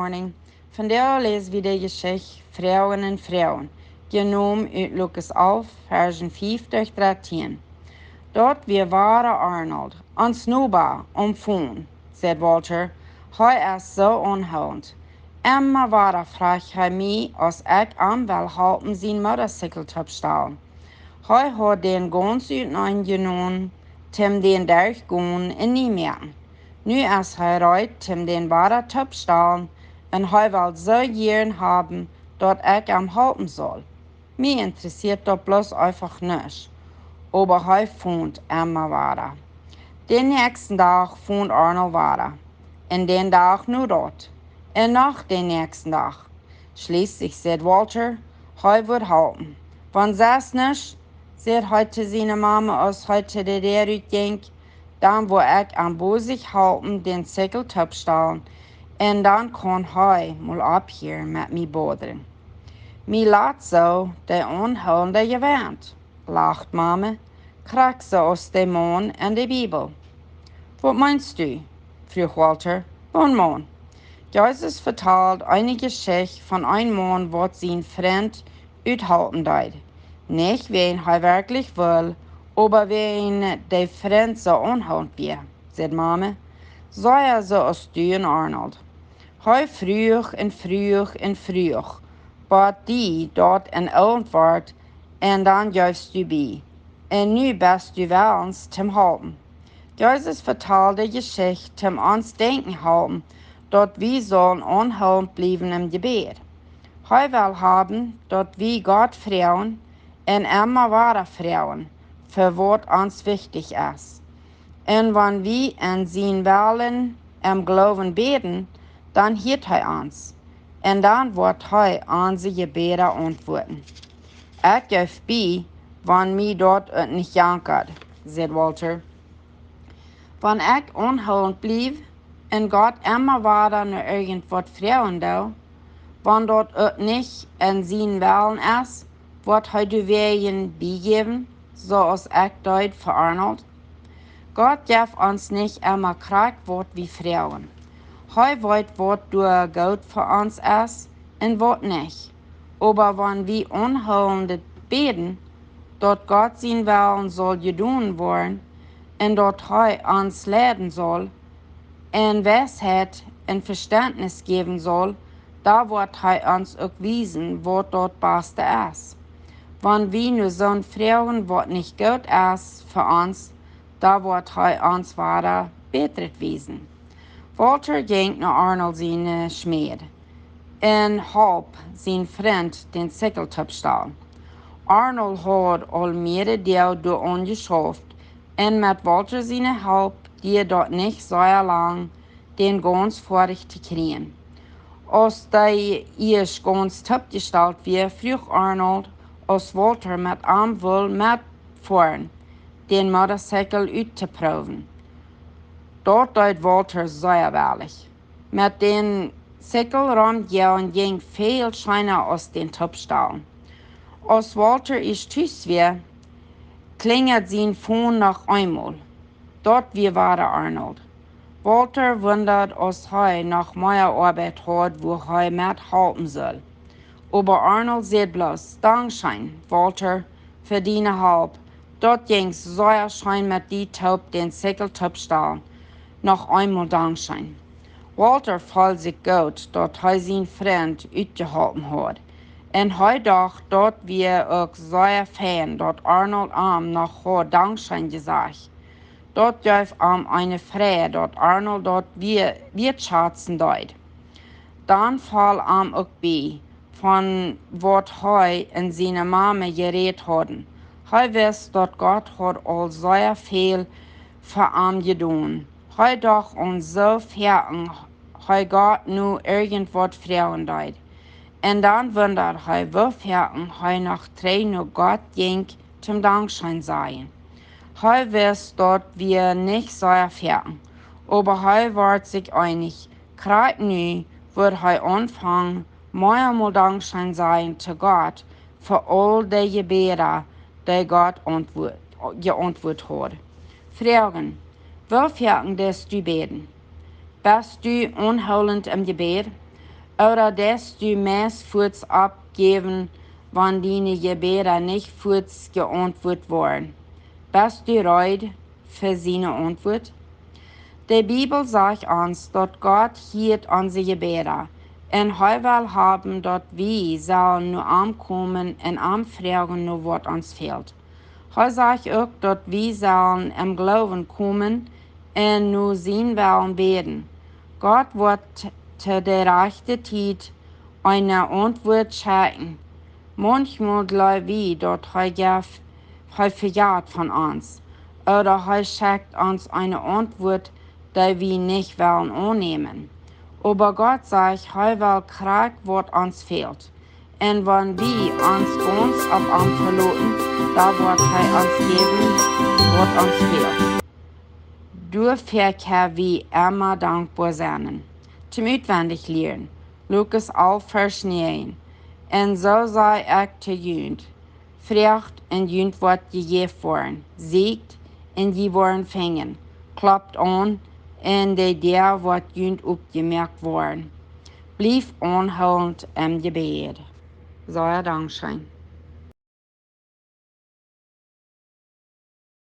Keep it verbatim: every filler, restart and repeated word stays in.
Morning. Vondoag läs wie de Jeschicht Froagen un Froagen, jenomen ut Lukas alf, Varsch fief derch dartieen. Daut wia wada Arnold, ons Noba, aum Phone, säd Walter. Hee es soo aunhoolent. Emma wada froagt hee mie, aus ekj am well halpen sien Motorcycle toopstalen. Hee haud dän gaunz utenaunda jenomen, toom dän derchgonen un nie moaken. Nu es hee reed, toom dän wada toopstalen, un hee well soo jieren haben, daut ekj am halpen saul. Mie interessieet daut bloos eefach nich. Oba hee phont emma wada. Dän näakjsten Dach phont Arnold wada. Un dän Dach no daut. Un noch dän näakjsten Dach. Schlieslich säd Walter, hee wudd halpen. Wan sest nich, säd hee to siene Mame, aus hee de Däa rut jinkj, dan woa ekj am bosich halpen dän Cykel toopstalen, un dan kaun hee mol opphieren met mie bodren. Mie lat soo, de aunhoolende Jewant, lacht Mame, krakjt soo aus de Maun en de Bibel. Waut meenst du? Fruach Walter. Waut Maun? Jesus vetald eene Jeschicht von een Maun, waut sien Frint uthalpen deed. Nich wäajen hee werkjlich wull, oba wäajen de Frint soo aunhoolent wia, säd Mame. Sea soo aus du un Arnold. Hee fruach un fruach un fruach, bat die daut en Oolent wort, un dan jeefst du bie. Un nu best du wellens toom halpen. Jesus vetald de Jeschicht toom ons denkjen halpen, daut wie sullen aunhoolent bliewen em Jebäd. Hee well haben, daut wie Gott froagen un emma wada froagen, fa waut ons wichtich es. Un wan wie en sien Wellen em Gloowen bäden, dan hieet hee ons. Un dan woat hee onse Jebäda auntwuaden. Ekj jeef bie, wan mie daut uk nich jankad, säd Walter. Wan ekj aunhoolent bliew un Gott emma wada no irjentwaut froagen doo, wan daut uk nich en sien Wellen es, woat hee doawäajen biejäwen, soo aus ekj deed fa Arnold. Gott jeft ons nich emma krakjt waut wie froagen. Hee weet waut doa goot fa ons es un waut nich. Oba wan wie aunhoolent bäden, daut Gott sien Wellen saul jedonen woaren un daut hee ons leiden saul un Weisheit un Vestentnis jäwen saul, dan woat hee ons uk wiesen, waut daut baste es. Wan wie no soont froagen, waut nich goot es fa ons, dan woat hee ons wada bätret wiesen. Walter jinkj no Arnold siene Schmäd un holp sien Frint dän Cykel toopstalen. Arnold haud aul mearere Doag doaraun jeschauft un met Walter siene Help dieed daut nich sea lang, dän gaunz foadich to kjrieen. Aus dee ieescht gaunz toopjestalt wia, fruach Arnold, aus Walter met am wull metfoaren, dän Motorcycle uttoproowen. Daut deed Walter sea wellich. Met dän Cykel romjoagen jinkj väl scheena aus dän toopstalen. Aus Walter ieescht tus wia, klinjad sien Phone noch eemol. Daut wia wada Arnold. Walter wundad, aus hee noch mea Oabeit haud, wua hee met halpen sull. Oba Arnold säd bloos: "Dankscheen, Walter, fa diene Help. Daut jinkj sea scheen met die toop dän Cykel toopstalen. Noch eemol dankscheen." Walter feeld sikj goot, daut hee sien Frint utjeholpen haud. Un hee docht, daut wia uk sea fein, daut Arnold am noch haud dankscheen jesajcht. Daut jeef am eene Freid, daut Arnold daut wea-, weatschazen deed. Dan foll am uk bie, von waut hee un siene Mame jerät hauden. Hee wist, daut Gott haud aul sea väl fa am jedonen. Hee docht aun soo foaken, hee Gott nu irjentwaut froagen deed. Un dan wundad hee, woo foaken hee noch trigj no Gott jinkj toom dankscheen sajen. Hee wist, daut wia nich sea foaken, oba hee wort sikj eenich, krakjt nu wudd hee aunfangen, meamol dankscheen sajen to Gott fa aul de Jebäda, dee Gott auntwuat-, jeauntwuat haud. Froagen: Woo foaken deist du bäden? Best du aunhoolent em Jebäd? Ooda deist du meist fuaz oppjäwen, wan diene Jebäda nich fuaz jeauntwuat woaren? Best du reed fa siene Auntwuat? De Bibel sajcht ons, daut Gott hieet onse Jebäda, un hee well haben, daut wie sellen no am komen un am froagen, no waut ons fält. Hee sajcht uk, daut wie sellen em Gloowen komen un no sienen Wellen bäden. Gott woat to de rajchte Tiet eene Auntwuat schekjen. Maunchmol jleew wie, daut hee jeft, hee vejat von ons, ooda hee schekjt ons eene Auntwuat, dee wie nich wellen aunnämen. Oba Gott sajcht, hee well krakjt, waut ons fält. Un wan wie ons gaunz opp am veloten, dan woat hee ons jäwen, waut ons fält. Doafäa kjenn wie emma dankboa sennen. Toom utwendich lieren, Lukas alf, Varsch näajen: Un soo saj ekj to junt: Froagt, un junt woat jejäft woaren; sieekjt, un jie woaren finjen; klopt aun, un de Däa woat junt opjemoakt woaren. Blieft aunhoolent em Jebäd. Sea dankscheen.